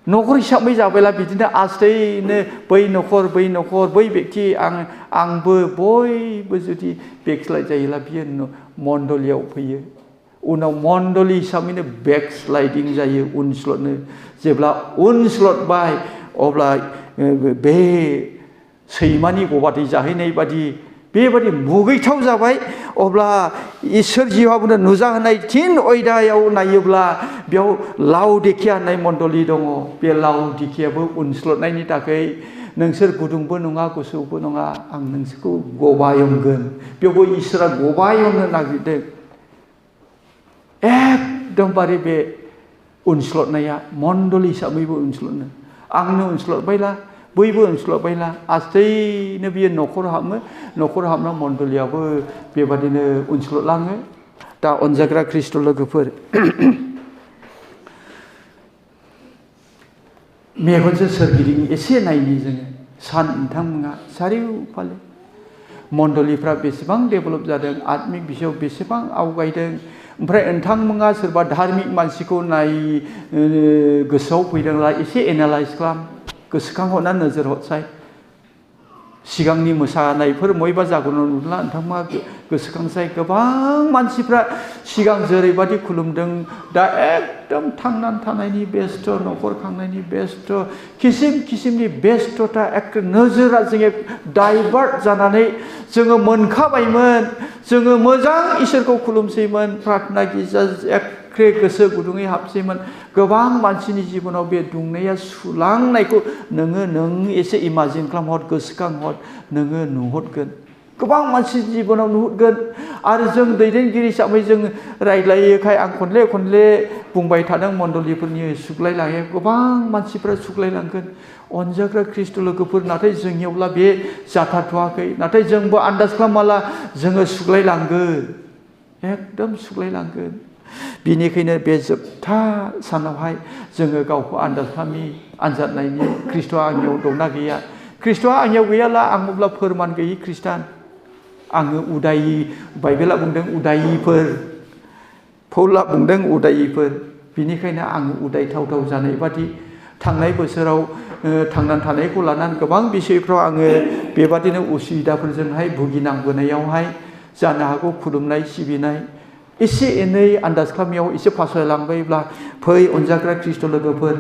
न'खर हिसाबै जाबायला बिदिनो आस्थैनो बै न'खर बै बेक्ति आंबो बयबो जुदि बेकस्लाइड जायोला बियो मण्डलियाव फैयो उनाव मण्डलि हिसाबैनो बेकस्लाइडिं जायो उनस्लतनो जेब्ला उनस्लतबाय अब्ला बे सैमानि गबादै जाहैनाय बादि बेबादि मुगैथाव जाबाय अब्ला इसोर जिउआवनो नुजाहोनाय 3 अध्यायाव नायोब्ला बेयाव लाउदिकिया होननाय मण्डलि दङ बे लाउदिकियाबो उनस्लतनायनि थाखाय नोंसोर गुदुंबो नङा गुसुबो नङा आं नोंसोरखौ गबायंगोन बेयावबो इसोरा गबायंनो नागिरदों एकदमबारे बे उनस्लतनाया मण्डलि हिसाबैबो उनस्लतनो आंनो उनस्लतबायला बैबो उनस्लतबायला आस्थैनो बियो न'खर हाबना मण्डलियाबो बेबादिनो उनस्लतलाङो दा अनजाग्रा ख्रिस्ट' लोगोफोर मेगनजों सोरगिदिं एसे नायनि जोङो सान नोंथांमोना चारिउफाले मण्डलिफ्रा बेसेबां डेभेलप जादों आत्मिक बिषयाव बेसेबां आवगायदों ओमफ्राय नोंथांमोना सोरबा धार्मिक मानसिखौ गोसोआव फैदोंब्ला एसे एनालाइज खालाम गोसोखांहरना नोजोर हरसाय सिगांनि मोसानायफोर बयबा जागोन नुदोंला नोंथांमोना गोसोखांसाय गोबां मानसिफ्रा सिगां जेरैबादि खुलुमदों दा एकदम थांनानै थानायनि बेस्थ न'खर खांनायनि बेस्थ किसिम किसिमनि बेस्थता एखे नोजोरा जोङो डाइभार्ट जानानै जोङो मोनखाबायमोन जोङो मोजां इसोरखौ खुलुमसैमोन प्रार्थना गिर्जा एखे गोसो गुदुङै हाबसैमोन गोबां मानसिनि जिबनाव बे दुंनाया सुलांनायखौ नों एसे इमाजिन खालामहर गोसोखांहर नोङो नुहुरगोन गोबां मानसि जिबनाव नुहुरगोन आरो जों दैदेनगिरि हिसाबै जों रायज्लायोखाय आं खनले बुंबाय थादों मण्डलिफोरनि सुग्लायलाङो गोबां मानसिफ्रा सुग्लायलांगोन अनजाग्रा ख्रिस्ट' लोगोफोर नाथाय जोंनियावब्ला बे जाथारथ'वाखै नाथाय जोंबो आन्दाज खालामाला जोङो सुग्लायलांगोन एकदम सुग्लायलांगोन बिनिखायनो बे जोबथा सानावहाय जोङो गावखौ आन्दाज खालामि आनजाद नायनि ख्रिस्ट'आ आंनियाव दंना गैया ख्रिस्ट'आ आंनियाव गैयाला आं अब्ला फोरमान गैयि ख्रिस्टान आङो उदायि बाइबेला बुंदों उदायिफोर पौला बुंदों उदायिफोर बिनिखायनो आङो उदायथावथाव जानाय बादि थांनाय बोसोराव थांनानै थानायखौ लानानै गोबां बिसयफ्राव आङो बेबादिनो उसुबिदाफोरजोंहाय भुगिनांबोनायावहाय जानो हागौ खुलुमनाय सिबिनाय एसे एनै आन्दाज खालामनायाव एसे फासयलांबायब्ला फै अनजाग्रा ख्रिस्ट' लोगोफोर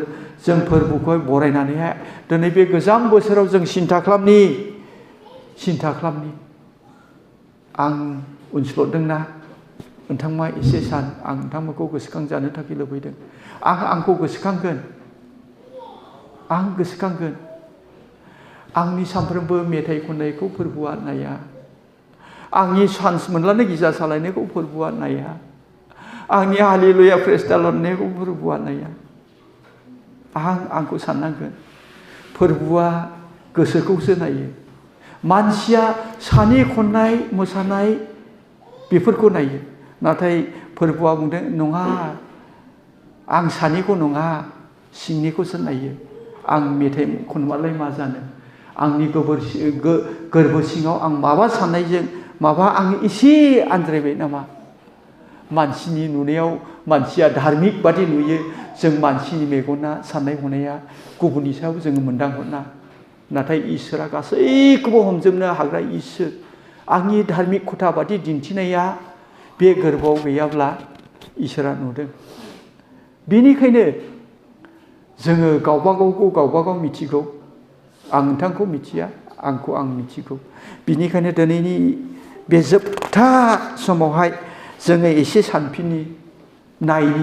जों फोरबोखौहाय बरायनानैहाय दिनै बे गोजाम बोसोराव जों सिन्था खालामनि आं उनस्लदोंना नोंथांमोना एसे सान आं नोंथांमोनखौ गोसोखांजानो थाखाय लुबैदों आंखौ गोसोखांगोन आंनि सानफ्रोमबो मेथाइ खननायखौ फोरबोआ नाया आंनि चान्स मोनब्लानो गिर्जा सालायनायखौ फोरबोआ नाया आंनि हालेलुया प्रेज द लर्ड होननायखौ फोरबोआ नाया आंखौ साननांगोन फोरबोआ गोसोखौसो नायो मानसिया सानि खननाय मोसानाय बेफोरखौ नायो नाथाय फोरबोआ बुंदों नङा आं सानिखौ नङा सिंनिखौसो नायो आं मेथाइ खनबालाय मा जानो आंनि गोरबो सिङाव आं माबा साननायजों माबा आं एसे आनज्रायबाय नामा मानसिनि नुनायाव मानसिया धार्मिक बादि नुयो जों मानसिनि मेगना साननाय हनाया गुबुननि सायाव जोङो मोनदांहरना नाथाय इसोरा गासैखौबो हमजोबनो हाग्रा इसोर आंनि धार्मिक खथा बादि दिन्थिनाया बे गोरबोआव गैयाब्ला इसोरा नुदों बेनिखायनो जोङो गावबागाव मिथिगौ आं नोंथांखौ मिथिया आंखौ आं मिथिगौ बिनिखायनो दिनैनि बे जोबथा समावहाय जोङो एसे सानफिननि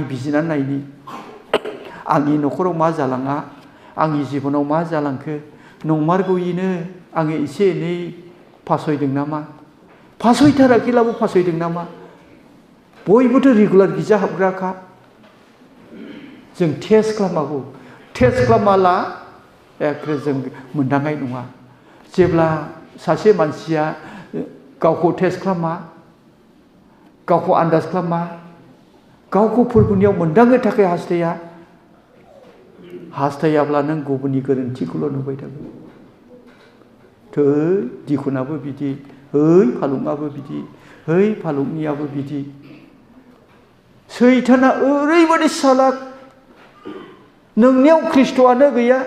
बिजिरनानै नायनि आंनि न'खराव मा जालाङा आंनि जिबनाव मा जालांखो नंमारगौयैनो आङो एसे एनै फासयदों नामा फासयथाराखैब्लाबो फासयदों नामा बयबोथ' रेगुलार गिर्जा हाबग्राखा जों टेस्ट खालामागौ टेस्ट खालामाला एखे जों मोनदांनाय नङा जेब्ला सासे मानसिया गावखौ टेस्ट खालामा गावखौ आन्दाज खालामा गावखौ फोरबोनियाव मोनदांनो थाखाय हास्थायाब्ला नों गुबुननि गोरोन्थिखौल' नुबाय थागोन थै दिखुनाबो बिदि फालुङाबो बिदि फालुंनियाबो बिदि सैताना ओरैबादि सालाक नोंनियाव ख्रिस्ट'आनो गैया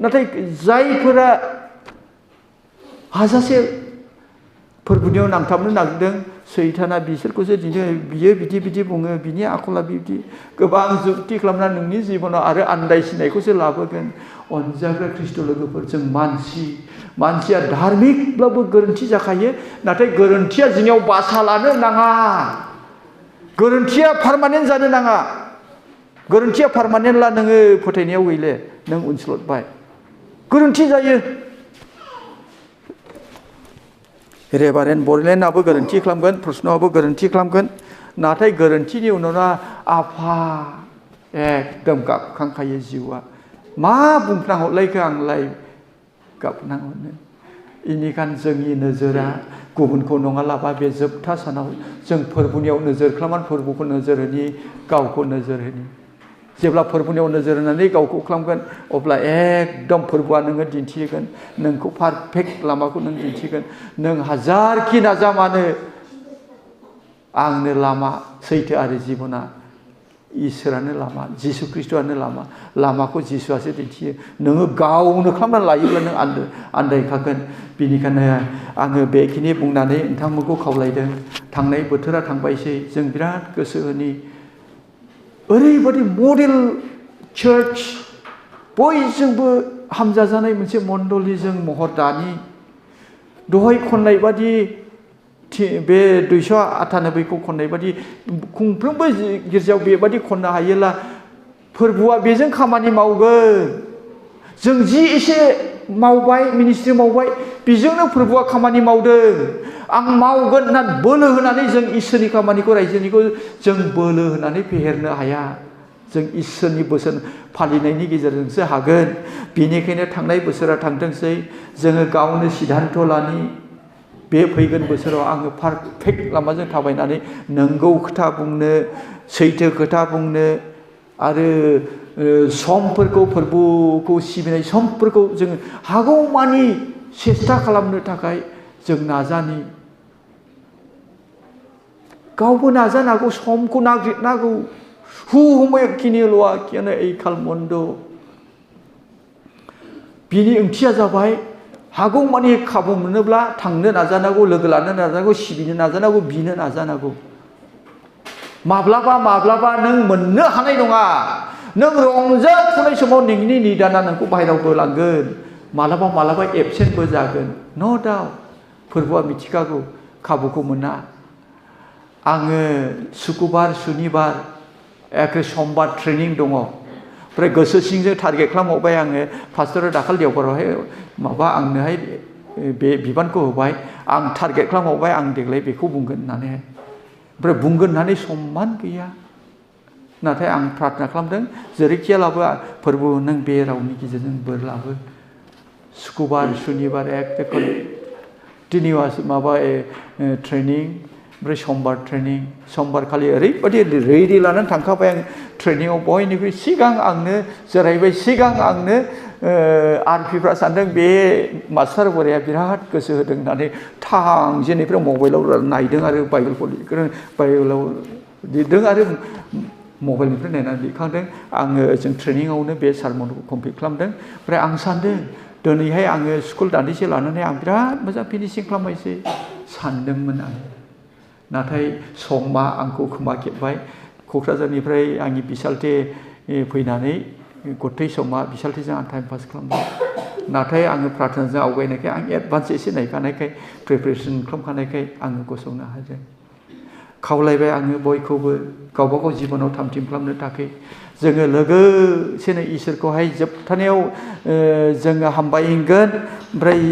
नाथाय जायफोरा हाजासे फोरबोनियाव नांथाबनो नागिरदों सैताना बिसोरखौसो दिनै बियो बिदि बुङो बिनि आखला बिदि गोबां जुक्ति खालामना नोंनि जिबनाव आरो आन्दायसिनायखौसो लाबोगोन अनजाग्रा ख्रिस्ट' लोगोफोर जों मानसिया धार्मिकब्लाबो गोरोन्थि जाखायो नाथाय गोरोन्थिया जोंनियाव बासा लानो नाङा गोरोन्थिया पारमानेन्ट जानो नाङा गोरोन्थिया पारमानेन्टला नोङो फोथायनायाव गैले नों उनस्लदबाय गोरोन्थि जायो रेभारेन्ड बरलेन्डआबो गोरोन्थि खालामगोन प्रश्नआबो गोरोन्थि खालामगोन नाथाय गोरोन्थिनि उनावनो एकदम गाबखांखायो जिउआ मा बुंनांहरलायखो आंलाय गाबनांहरनो बेनिखायनो जोंनि नोजोरा गुबुनखौ नङालाबा बे जोबथा सानाव जों फोरबोनियाव नोजोर खालामनानै फोरबोखौ नोजोर होनि गावखौ नोजोर होनि जेब्ला फोरबोनियाव नोजोर होनानै गावखौ खालामगोन अब्ला एकदम फोरबोआ नोङो दिन्थिगोन नोंखौ पारफेक्ट लामाखौ नों दिन्थिगोन नों हाजारखि नाजा मानो आंनो लामा सैथो आरो जिबना इसोरानो लामा जिसु ख्रिस्ट'आनो लामा लामाखौ जिसुआसो दिन्थियो नोङो गावनो खालामनानै लायोब्ला नों आन्दायखागोन बेनिखायनो आङो बेखिनि बुंनानै नोंथांमोनखौ खावलायदों थांनाय बोथोरा थांबायसै जों बिराद गोसो होनि ओरैबायदि मडेल चार्च बयजोंबो हामजाजानाय मोनसे मण्डलीजों महर दानि दहाय खननाय बादि बे 298खौ खननाय बादि गंफ्रोमबो गिर्जायाव बेबादि खननो हायोला फोरबोआ बेजों खामानि मावगोन जों जि एसे मावबाय मिनिस्ट्रि मावबाय बेजोंनो फोरबोआ खामानि मावदों आं मावगोन होननानै बोलो होनानै जों इसोरनि खामानिखौ रायजोनिखौ जों बोलो होनानै फेहेरनो हाया जों इसोरनि बोसोन फालिनायनि गेजेरजोंसो हागोन बेनिखायनो थांनाय बोसोरा थांथोंसै जोङो गावनो सिद्धान्त लानि बे फैगोन बोसोराव आङो पारफेक्ट लामाजों थाबायनानै नंगौ खोथा बुंनो सैथो खोथा बुंनो आरो समफोरखौ फोरबोखौ सिबिनाय समफोरखौ जों हागौमानि सेस्था खालामनो थाखाय जों नाजानि गावबो नाजानांगौ समखौ नागिरनांगौ हुमयकिनिल'आ कियानो एइखाल मन्द बिनि ओंथिया जाबाय हागौमानि खाबु मोनोब्ला थांनो नाजानांगौ लोगो लानो नाजानांगौ सिबिनो नाजानांगौ बिनो नाजानांगौ माब्लाबा नों मोननो हानाय नङा नों रंजाफुनाय समाव नोंनि निदाना नोंखौ बाहेरायाव बोलांगोन मालाबा एबसेन्टबो जागोन नो डाउट फोरबोआ मिथिखागौ खाबुखौ मोना आङो सुक्रुबार सुनिबार एखे समबार ट्रेनिं दङ ओमफ्राय गोसो सिंजों टारगेट खालामहरबाय आङो पास्टरा दाखालि देवबारावहाय माबा आंनोहाय बे बिबानखौ होबाय आं टारगेट खालामहरबाय आं देग्लाय बेखौ बुंगोन होननानै ओमफ्राय बुंगोन होननानै समान गैया नाथाय आं प्रार्थना खालामदों जेरैखियालाबो फोरबो नों बे रावनि गेजेरजों बोर लाबो सुक्रुबार सुनिबार एखे कन्टिनिउआस माबा ट्रेनिं ओमफ्राय समबार ट्रेनिं समबार खालि ओरैबायदि रेडि लानानै थांखाबाय आं ट्रेनिङाव बयनिख्रुइ सिगां आंनो जिरायबाय सिगां आंनो आरपिफ्रा सानदों बे मास्टार बोराया बिराद गोसो होदों होननानै थांजेननिफ्राय मबाइलाव नायदों आरो बाइबेलखौ बाइबेलाव लिरदों आरो मबाइलनिफ्राय नायनानै लिरखांदों आङो जों ट्रेनिङावनो बे सारमनखौ कमप्लिट खालामदों ओमफ्राय आं सानदों दिनैहाय आङो स्कुल दान्दिसे लानानै आं बिराद मोजां फिनिशिं खालामबायसै सानदोंमोन आं नाथाय समा आंखौ खोमा खेबबाय क'क्राझारनिफ्राय आंनि बिसालथे फैनानै गथै समा बिसालथेजों आं टाइम पास खालामबाय नाथाय आङो प्रार्थनाजों आवगायनायखाय आं एडभान्स एसे नायखानायखाय प्रिपेरेसन खालामखानायखाय आङो गसंनो हादों खावलायबाय आङो बयखौबो गावबा गाव जिबनाव थामथिम खालामनो थाखाय जोङो लोगोसेनो इसोरखौहाय जोबथानायाव जोङो हामबायगोन ओमफ्राय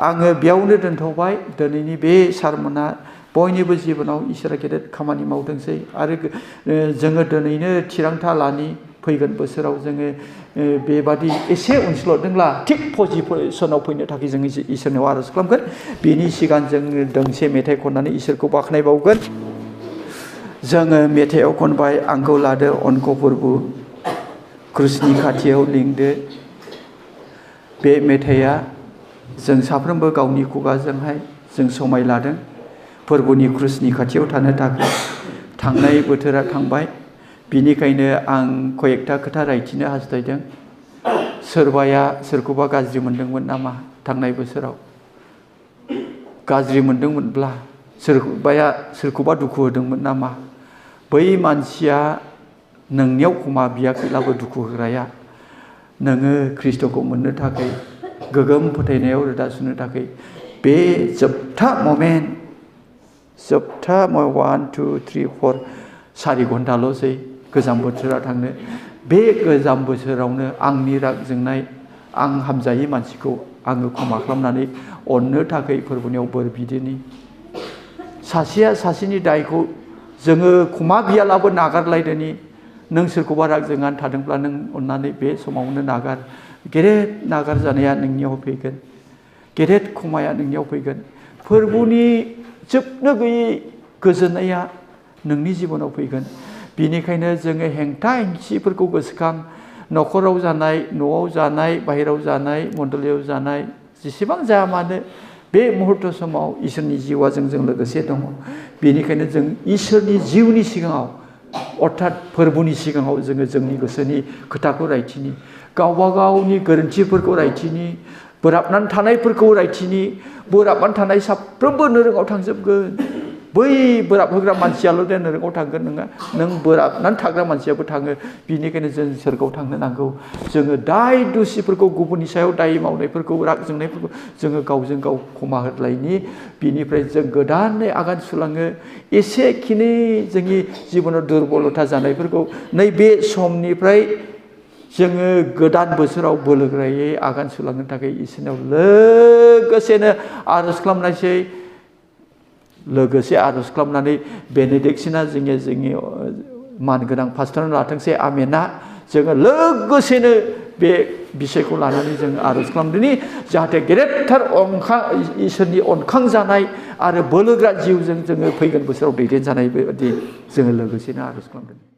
आङो बेयावनो दोनथ'बाय दिनैनि बे सारमना बयनिबो जिबनाव इसोरा गेदेर खामानि मावदोंसै आरो जोङो दिनैनो थिरांथा लानि फैगोन बोसोराव जोङो बेबादि एसे अनसुलदोंब्ला थिग पजिसनाव फैनो थाखाय जोङो इसोरनाव आर'ज खालामगोन बेनि सिगां जोङो दोंसे मेथाइ खननानै इसोरखौ बाख्नायबावगोन जोङो मेथाइआव खनबाय आंखौ लादो अनख फोरबो क्रुसनि खाथियाव लिंदो बे मेथाइआ जों साफ्रोमबो गावनि खुगाजोंहाय जों समाय लादों फोरबोनि क्रुसनि खाथियाव थानो थाखाय थांनाय बोथोरा थांबाय बिनिखायनो आं कयेकथा खोथा रायथिनो हास्थायदों सोरबाया सोरखौबा गाज्रि मोनदोंमोन नामा थांनाय बोसोराव गाज्रि मोनदोंमोनब्ला सोरबाया सोरखौबा दुखु होदोंमोन नामा बै मानसिया नोंनियाव क्षमा बियाखैब्लाबो दुखु होग्राया नोङो ख्रिस्ट'खौ मोननो थाखाय गोगोम फोथायनायाव रोदा सुनो थाखाय बे जोबथा ममेन्ट जोबथा 1 2 3 4 4 घन्टाल'सै गोजाम बोथोरा थांनो बे गोजाम बोसोरावनो आंनि राग जोंनाय आं हामजायै मानसिखौ आङो क्षमा खालामनानै अननो थाखाय फोरबोनियाव बोर बिदिनि सासेया सासेनि दायखौ जोङो क्षमा बियालाबो नागारलायदोनि नों सोरखौबा राग जोंनानै थादोंब्ला नों अननानै बे समावनो नागार गेदेर नागार जानाया नोंनियाव फैगोन गेदेर क्षमाया नोंनियाव फैगोन फोरबोनि जोबनो गैयै गोजोननाया नोंनि जिबनाव फैगोन बिनिखायनो जोङो हेंथा हेंसिफोरखौ गोसोखां न'खराव जानाय न'आव जानाय बाहेरायाव जानाय मण्डलियाव जानाय जेसेबां जाया मानो बे मुहूर्त समाव इसोरनि जिउआ जोंजों लोगोसे दङ बेनिखायनो जों इसोरनि जिउनि सिगाङाव अर्थात फोरबोनि सिगाङाव जोङो जोंनि गोसोनि खोथाखौ रायथिनि गावबा गावनि गोरोन्थिफोरखौ रायथिनि बोराबनानै थानायफोरखौ रायथिनि बोराबनानै थानाय साफ्रोमबो नोरोङाव थांजोबगोन बै बोराब होग्रा मानसियाल' दे नोरोङाव थांगोन नङा नों बोराबनानै थाग्रा मानसियाबो थाङो बिनिखायनो जों सोरगोआव थांनो नांगौ जोङो दाय दुसिफोरखौ गुबुननि सायाव दाय मावनायफोरखौ राग जोंनायफोरखौ जोङो गावजों गाव क्षमा होलायनि बिनिफ्राय जों गोदानै आगान सुरलाङो एसेखिनि जोंनि जिबनाव दुरबलथा जानायफोरखौ नैबे समनिफ्राय जोङो गोदान बोसोराव बोलोगोरायै आगान सुरलांनो थाखाय इसोरनाव लोगोसेनो आरज खालामनायसै लोगोसे आरज खालामनानै बेनेडिक्सना जोंनि मानगोनां पास्टरनो लाथोंसै आमेना जोङो लोगोसेनो बे बिषयखौ लानानै जों आरज खालामदोंनि जाहाथे गेदेरथार इसोरनि अनखांजानाय आरो बोलोग्रा जिउजों जोङो फैगोन बोसोराव दैदेनजानाय बायदि जोङो लोगोसेनो आरज खालामदों